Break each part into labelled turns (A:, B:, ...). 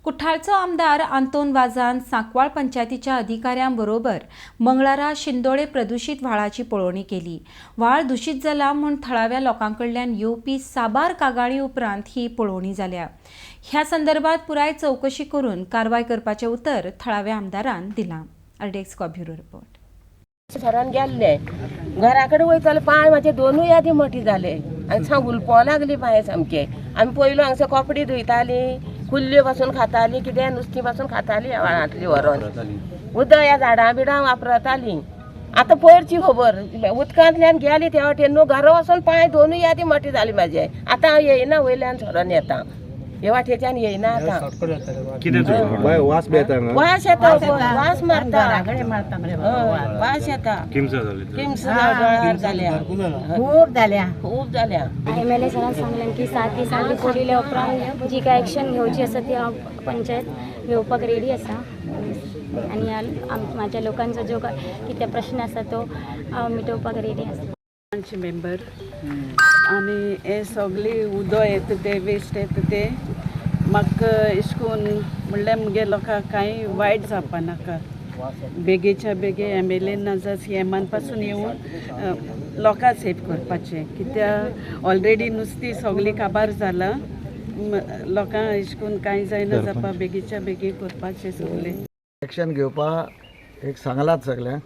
A: कुठाळचो आमदार आंतोन वाजान सांकवाळ पंचायतीच्या अधिकाऱ्यां बरोबर मंगळारा शिंदोळे प्रदुशीत व्हाळाची पळोवणी केली. व्हाळ दुशीत जाला म्हूण थळाव्या लोकां कडल्यान येवपी साबार कागाळी उपरांत ही पळोवणी जाल्या. ह्या संदर्भात पुराय चवकशी करून कारवाय करपाचें उतर थळाव्या आमदारान दिलां. RDX bureau report.
B: सरान गेल्ले घरा कडेन वयताले, पांय म्हाजे दोनूय आदी मोठी जाले आनी सांग उलपो लागली पांय सामके. आमी पयलू हांगसर कपडे धुयताली, कुल्ल्यो पासून खाताली, कितें नुस्तीं पासून खाताली ह्या व्हाळांतली व्हरोन. उदक ह्या झाडां बिडां वापरताली. आतां पयरची खबर उदकांतल्यान गेली त्या वाटेन न्हू, घरा वचून पांय दोनूय आदी मोठी जाली म्हाजे. आतां हांव येयना, वयल्यान सरोन येता, हे वाटेच्यान येयना आतां.
C: बाय वास बी येता हांगा?
B: वास येता, वास मारता, हय, वास येता. किम्स डोळ्यार जाल्या,
D: खूब जाल्या.
B: खूब जाल्या.
E: एम एल ए सरान सांगलें की 7 दिसान रिपोर्ट दिल्या उपरांत जी काय एक्शन घेवची आसा ती हांव पंचायत घेवपाक रेडी आसा आनी ह्या म्हाज्या लोकांचो जो काय कितें प्रश्न आसा तो हांव मिटोवपाक रेडी आसा.
F: आमचे मेंबर आनी हे सगळी उदक येता ते वेस्ट येता ते म्हाका एशें कोन्न म्हणल्यार मुगे लोकांक कांय वायट जावपा नाका. बेगीच्या बेगी एम एल ए नाजाल्यार सी एमान पासून येवन लोकांक सेफ करपाचें, कित्याक ऑलरेडी नुस्तीं सगळीं काबार जालां. लोकांक एशें कोन्न कांय जायना जावपा, बेगीच्या बेगीन करपाचें सगळें.
G: एक्शन घेवपा एक सांगलात सगळ्यांक,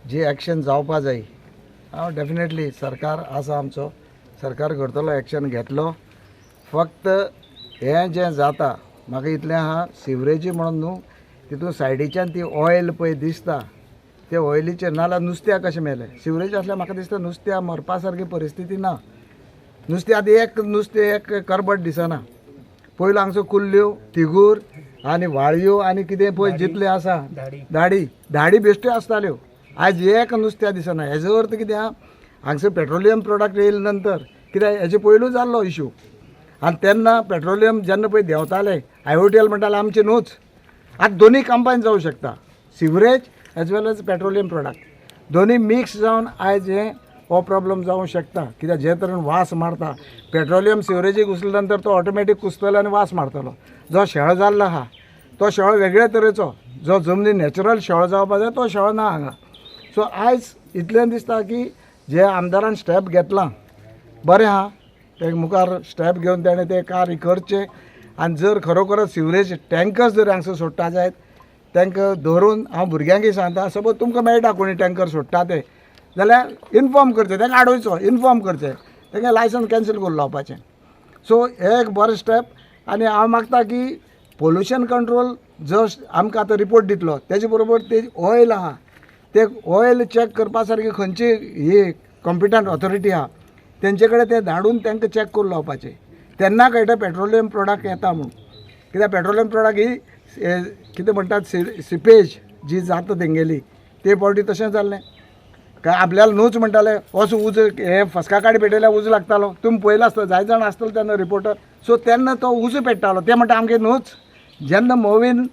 G: जी एक्शन जावपा जाय. हांव डेफिनेटली सरकार आसा आमचो, सरकार करतलो, एक्शन घेतलो. फक्त हें जें जाता म्हाका इतलें आहा, सिवरेजी म्हणून न्हू, तितून सायडीच्यान ती ऑयल पळय दिसता, ते ऑयलीचेर नाल्यार नुस्त्याक कशें मेलें. सिवरेज आसल्यार म्हाका दिसता नुस्त्या मरपा सारकी परिस्थिती ना. नुस्तें आतां एक नुस्तें एक करबट दिसना. पयलू हांगसर कुल्ल्यो, तिगूर आनी वाळयो आनी कितें पळय जितलें आसा, धाडी धाडी बेश्ट्यो आसताल्यो. आयज एक नुस्त्या दिसना. हेजो अर्थ कितें आहा, हांगसर पेट्रोलियम प्रोडक्ट येयले नंतर कित्याक हेजे पयलू जाल्लो इशू. आनी तेन्ना पेट्रोलियम जेन्ना पळय देंवताले, आयओटीएल म्हणटाले आमचें न्हूच. आतां दोनूय कंबायन जावं शकता, sewerage as well as petroleum product दोनूय मिक्स जावन आयज हें हो प्रॉब्लम जावं शकता. कित्याक जे तरेन वास मारता पेट्रोलियम, सिवरेजीक घुसले नंतर तो ऑटोमॅटीक कुसतलो आनी वास मारतलो. जो शेळो जाल्लो आहा तो शेळो वेगळे तरेचो, जो जमनी नॅचरल शेळो जावपा जाय तो शेळो ना हांगा. सो आयज इतलें दिसता की जे आमदारान स्टेप घेतलां बरें आहा, ते मुखार स्टेप घेवन तेणें तें कार्य करचें. आनी जर खरोखरच सिवरेज टँकर्स जर हांगसर सोडटा जायत, तांकां धरून हांव भुरग्यांकय सांगता, सपोज तुमकां मेळटा कोणी टँकर सोडटा ते जाल्यार इनफॉर्म करचें, तांकां आडोवचो, इनफॉर्म करचें, तांकां लायसन्स कॅन्सल करून लावपाचें. सो हे एक बरें स्टेप. आनी हांव मागता की पोल्युशन कंट्रोल जो आमकां आतां रिपोर्ट दितलो, तेजे बरोबर ते ऑयल आहा ते ऑयल चॅक करपा सारकी खंयची ही कॉम्पिटंट ऑथॉरिटी आहा तेंचे कडेन ते धाडून तांकां चॅक करून लावपाचें. तेन्ना कळटा पेट्रोलियम प्रोडक्ट येता म्हूण. कित्याक पेट्रोलियम प्रोडक्ट ही कितें म्हणटात, सिपेज जी जाता तेंगेली, ते फावटी तशें जाल्लें काय आपल्याला न्हूच म्हणटाले, असो उजो हे फस्का काडी पेटयल्यार उजो लागतालो. तुमी पळयला आसतलो, जायते जाण आसतले तेन्ना रिपोर्टर. सो तेन्ना तो उजो पेट्टालो, ते म्हणटा आमगे न्हूच. जेन्ना मोवीन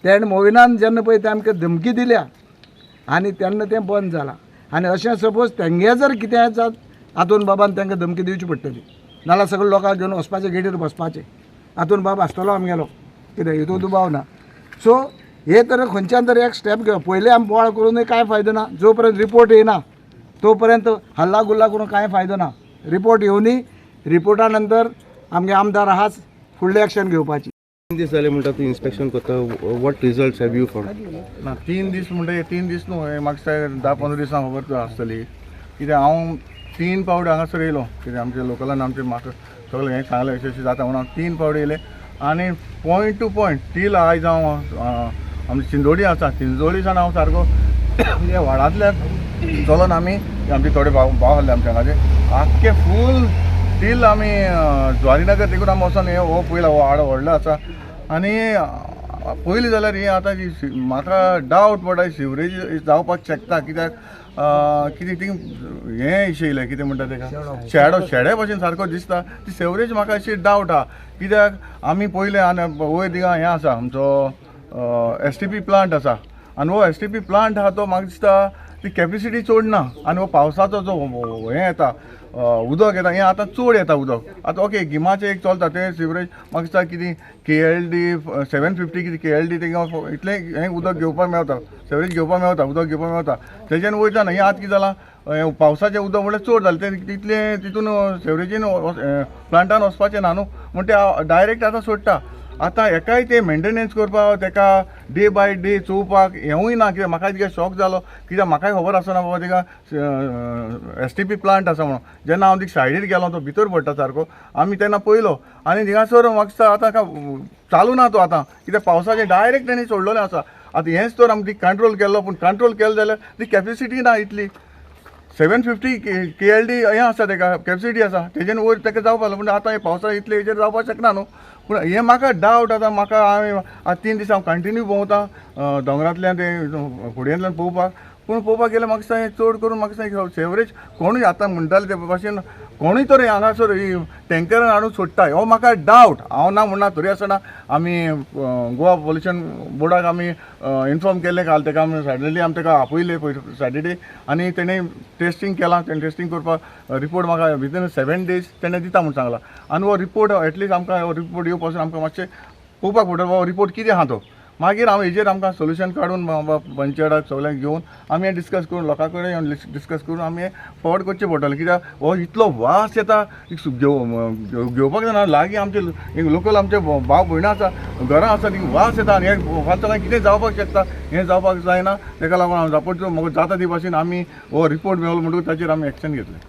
G: तेणें मोविनान जेन्ना पळय ते आमकां धमकी दिल्या आनी तेन्ना तें बंद जालां. आनी अशें सपोज तेंगे जर कितें जात, आतून बाबान तांकां धमकी दिवची पडटली, नाल्यार सगळे लोकांक घेवन वचपाचें, गेटीर बसपाचें. आतून बाब आसतलो आमगेलो, कितें हितून दुबाव ना. सो हे तर खंयच्यान तरी एक स्टेप घेवप. पयलीं आमी बोवाळ करूनय कांय फायदो ना. जो पर्यंत रिपोर्ट येयना तो पर्यंत हल्ला गुल्ला करून कांय फायदो ना. रिपोर्ट येवनी, रिपोर्टा नंतर आमगे आमदार आहाच फुडलें एक्शन घेवपाची.
C: 3 दीस जाले म्हणटा तूं इन्स्पेक्शन करता, what results have you found?
H: ना, 3 दीस म्हणटा, हे 3 दीस न्हू, हे म्हाका 10-15 दिसां खबर आसतली. कित्याक हांव तीन पावटी हांगासर येयलो, कित्याक आमच्या लोकलान आमचे म्हाका सगळें हें सांगलें, अशें अशें जाता म्हणून हांव तीन पावटी येयले. आनी पॉयंट टू पॉयंट टील आयज हांव आमची चिंदोडी आसा, चिंचोडी सावन हांव सारको ह्या व्हाळांतल्यान चलोन आमी आमचे थोडे भाव भाव आहले आमच्या हांगाचे, आख्खे फूल टील आमी ज्वारीनगर देखून आमी वचोन हे हो पयला हो आड व्हडलो आसा. आनी पयलीं जाल्यार ही आतां जी म्हाका डावट पडटा, सिवरेज जावपाक शकता. कित्याक कितें ती हें येयलें, कितें म्हणटा तेका, शेडो शेड्या भशेन सारको दिसता ती सिवरेज. म्हाका अशी डावट आहा, कित्याक आमी पयलें आनी वयर थिंगा हें आसा, आमचो एस टी पी प्लांट आसा. आनी हो एस टी पी प्लांट आहा तो म्हाका दिसता ती कॅपेसिटी चड ना आनी हो पावसाचो जो हें येता उदक येता हें आतां चड येता उदक. आतां ओके गिमाचें एक चलता तें सिवरेज म्हाका दिसता कितें KLD 750 कितें KLD तेंकां इतलें हें उदक घेवपाक मेवता, सेवरेज घेवपाक मेवता, उदक घेवपाक मेवता, तेज्यान वयता ना. हें आतां कितें जालां पावसाचें उदक म्हणल्यार चड जालें तें तितलें तितून सेवरेजीन प्लांटान वचपाचें ना न्हू, म्हण तें डायरेक्ट आतां सोडटा. आतां हेकाय ते मेंटेनन्स करपाक तेका डे बाय डे चोवपाक हेंवूय ना, कित्याक म्हाका इतकें शॉक जालो कित्याक म्हाकाय खबर आसना बाबा तिका STP plant आसा म्हणून. जेन्ना हांव तिका सायडीर गेलो तो भितर पडटा सारको, आमी तेन्ना पयलो आनी थिंगासर म्हाका दिसता आतां चालू ना तो आतां, कित्याक पावसाचें डायरेक्ट तेणी सोडलेलें आसा. आतां हेंच तर आमी ती कंट्रोल केल्लो, पूण कंट्रोल केलें जाल्यार ती कॅपेसिटी ना इतली 750 KLD हें आसा तेका कॅपेसिटी आसा, तेजेन वयर तेका जावपाक, पूण आतां हें पावसा इतलें हेजेर जावपाक शकना न्हू. पूण हें म्हाका डावट आतां म्हाका हांवें आतां 3 दीस हांव कंटिन्यू भोंवता दोंगरांतल्यान ते होडयेंतल्यान पळोवपाक, पूण पळोवपाक गेल्यार म्हाका दिसता हें चड करून म्हाका दिसता सेवरेज कोणूय आतां म्हणटाले ते भाशेन कोणूय तर हांगासर टँकरान हाडून सोडटा, हो म्हाका डावट. हांव ना म्हणना, तरी आसतना आमी गोवा पोल्युशन बोर्डाक आमी इन्फॉर्म केल्लें काल, तेका आमी सॅटर्डे आमी तेका आपयले पयर सॅटर्डे आनी तेणें टेस्टींग केलां. तेणें टेस्टींग करपाक रिपोर्ट म्हाका विदीन 7 days तेणें दिता म्हूण सांगलां आनी हो रिपोर्ट एटलिस्ट आमकां हो रिपोर्ट येवपा पासून आमकां मातशें पळोवपाक पडटा बाबा रिपोर्ट कितें आहा तो, मागीर हांव हेजेर आमकां सोल्युशन काडून बाबा पंचायताक सगळ्यांक घेवन आमी हें डिस्कस करून लोकां कडेन डिस्कस करून आमी हें फॉरवर्ड करचें पडटलें. कित्याक हो इतलो वास येता घेवपाक जायना, लागीं आमचे लोकल आमचे भाव भयणां आसा, घरां आसा, ती वास येता आनी हें फाल्यां कितें जावपाक शकता, हें जावपाक जायना. तेका लागून हांव जापत म्हाका जाता ती भाशेन आमी हो रिपोर्ट मेळलो म्हणटकूच ताचेर आमी एक्शन घेतलें.